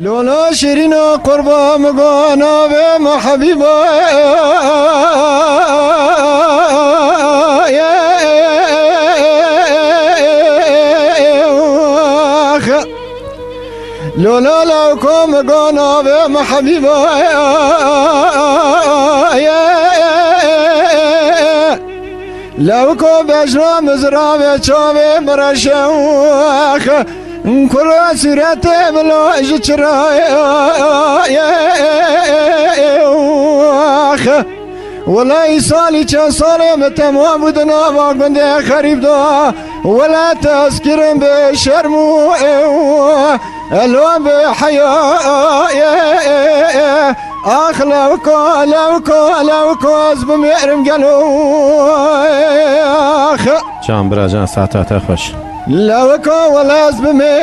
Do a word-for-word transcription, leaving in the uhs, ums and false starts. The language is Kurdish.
Lola şirîna qurba min go navê min Hebîba ye. Lola lewko min go navê min Hebîba ye. Lewko bejna min ziravê çavê min reşe. Kura sûretê min lo ji çirayê. Wela îsalî çend salê min temam bû di nava gundê xerîb de. Wela tezkirin bê şerm û elwan bê heyayê. Ax lewko, lewko, lewko ez bimêrim gelo. Ax. Can bira can, saeta te xweş. Lewko wela ez bimêrim.